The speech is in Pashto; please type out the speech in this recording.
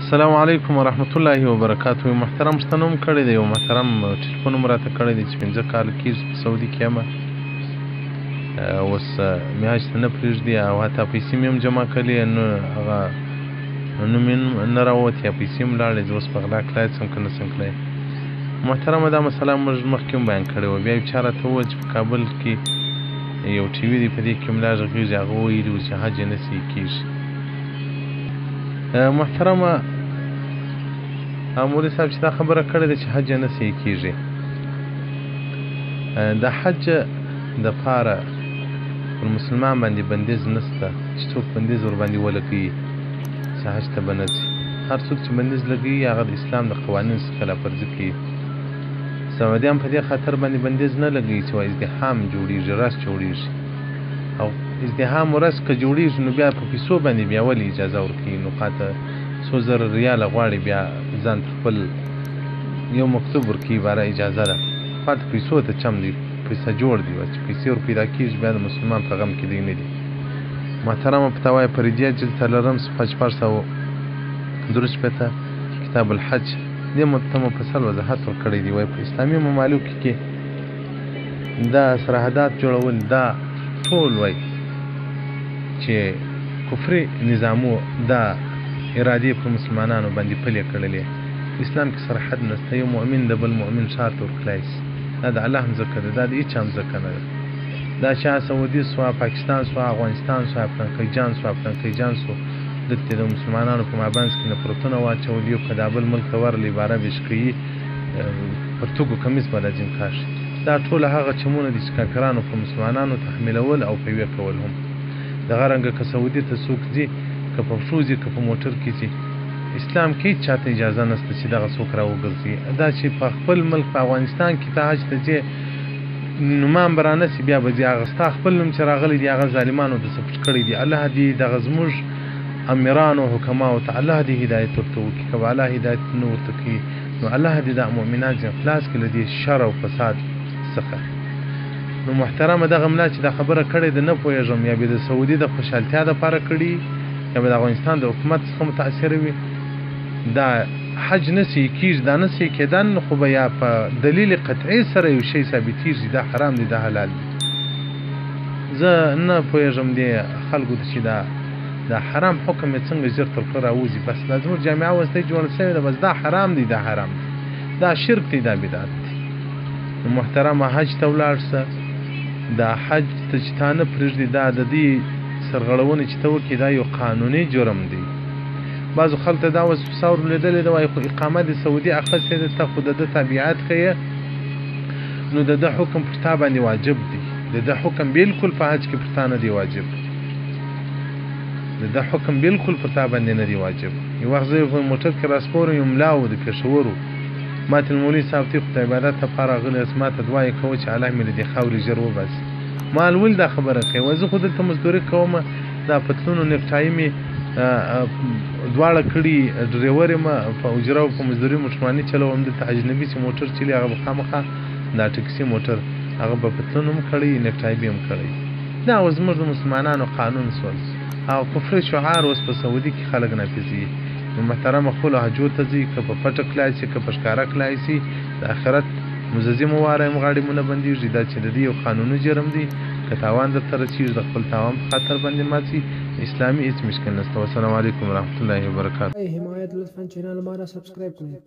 السلام علیکم ورحمت الله وبرکاته. محترم پوښتنه هم کړې ده، یو محترم ټلیفون هم راته کړی دی چې 5 کاله کېږي په سعودي کې یم، اوس مې حج ته نه پرېږدي او حتی پیسې مې هم جمع کړې، نو هغه نوم مې نه راووت یا پیسې هم لاړې، زه اوس په غلا کړای سم که نه سم کړای. محترمه دا مسله موږ مخکې هم بیان کړې وه. بیا یو چا راته وویل چې په کابل کې یو ټي وي دی، په دې کې ملا غږېږي، هغه ویلي وو چې حج یې نه صحیح کېږي. محترمه مولوي صاحب چې دا خبره کړې ده چې حج یې نه صحیح کېږي، د حج دپاره پر مسلمان باندې بندیز نشته چې څوک بندیز ورباندې ولګوي چې حج ته به نه ځي. هر څوک چې بندیز لګوي هغه د اسلام د قوانینو څخه خلاف ورزي کوي. سعودیان په دې خاطر باندې بندیز نه لګوي چې وایي ازدحام جوړېږي، رس جوړېږي، او ازدحام و رس که جوړېږي نو بیا په پیسو باندې بیا ولې اجازه ورکوي؟ نو خاطر څو زره ریاله غواړي بیا ځان ته خپل یو مکتوب ورکوي، باره اجازه ده. خاطر پیسو ته چم دی، پیسه جوړ دی، چې پیسې ور پیدا کېږي بیا د مسلمان په غم کې دی نه دي. محترمه فتاوی فریدیه جلد 4 صفحه 663 کتاب الحج دې ته مفصل وضاحت ورکړی دی. وایي په اسلامي ممالکو کې دا سرحدات جوړول دا ټول وایي چې کفري نظامو دا ارادې پر مسلمانانو باندې پلې کړلې. اسلام کې سرحد نشته، یو مؤمن د بل مؤمن ښار ته ورکړای شي. دا د الله مځکه ده، دا د هیچا مځکه نه ده. دا چې سعودي سوه، پاکستان سوه، افغانستان سوه، پلانکی جان سوه، پلانکی جان سو، دلته د مسلمانانو په مابنځ کې نفرتونه واچول. یو که دا بل ملک ته ورغلی باره بشکیي پرتوګو کمیس به لازم کاږي. دا ټوله هغه چمونه دي چې کافرانو پر مسلمانانو تحمیلول او پیوې کول هم. دغه رنګه که سعودي ته څوک ځي، که په پښو ځي، که په موټر کې ځي، اسلام کې هېڅ چاته اجازه نشته چې دغه څوک راوګرځي. دا چې په خپل ملک په افغانستان کې ته حج ته ځې نومان به رانه سي، بیا به ځي. هغه ستا خپل نوم چې راغلی دی هغه ظالمانو د څه پټ کړی دی. الله دې دغه زموږ امیرانو حکماو ته الله دې هدایت ورته وکړي. که به الله هدایت نه ورته کوي نو الله دې دا مؤمنان ځین خلاص کړي له دې شر او فساد څخه. نو محترمه دغه ملا چې دا خبره کړې ده نه پوهېږم، یا به د سعودي د خوشحالتیا دپاره کړي یا به د افغانستان د حکومت څخه متاثره وي. دا حج نه صحیح کېږي، دا نه صحیح کېدل خو به یا په دلیل قطعي سره یو شی ثابتېږي دا حرام دی دا حلال دی. زه نه پوهېږم دې خلکو ته چې دا حرام حکم یې څنګه ژر تر خوله راوځي. بس دا زموږ جامعه اوس دی جوړه شوې ده، بس دا حرام دی دا حرام دی، دا شرک دی دا بدعت دی. نو محترمه حج ته ولاړ شه، دا حج ته چې تا نه پرېږدي دا د دې سرغړونې چې ته وکړې دا یو قانوني جرم دی. بعضو خلکو ته دا وسوسه ورلېدلې ده، وایي خو اقامه د سعودي اخیستې ده، ته خو د ده تابعیت کوې، نو د ده حکم پر تا باندې واجب دی. د ده حکم بالکل په حج کې پر تا نه دی واجب، د ده حکم بالکل پر تا باندې نه دی واجب. یو وخت زه په موټر کې راسپور یم، ملا و د پېښور و، ما ته مولوي صاحب ته خو د عبادت لپاره راغلی یاست، ما ته دعا یې کوه چې الله مې له دې خاورې ژر وباسي. ما ولې دا خبره کوې؟ وایي زه خو دلته مزدوري کوم، دا پتلونو نیکټایي مې دواړه کړي، ډریور یم، په اجره او په مزدوري موټرواني چلوم. دلته اجنبي چې موټر چلي هغه به خامخا دا ټکسي موټر هغه به پتلون هم کړی، نیکټایي به هم کړی. دا اوس زموږ د مسلمانانو قانون سول او کفري شعار اوس په سعودي کې خلک نافذوي. نو محترمه خپلو حجو ته ځئ، که په پټه کړای سي که په ښکاره کړای سي، د آخرت مززي مو واره هم غاړې مو نه بندېږي. دا چې د دې یو قانوني جرم دی، که تاوان درته رسېږي د خپل تاوان په خاطر باندې ماڅي. اسلامي هېڅ مشکل نشته. والسلام علیکم ورحمت الله وبرکاته. حمایت لطفا چینل ما را سبسکرایب کنید.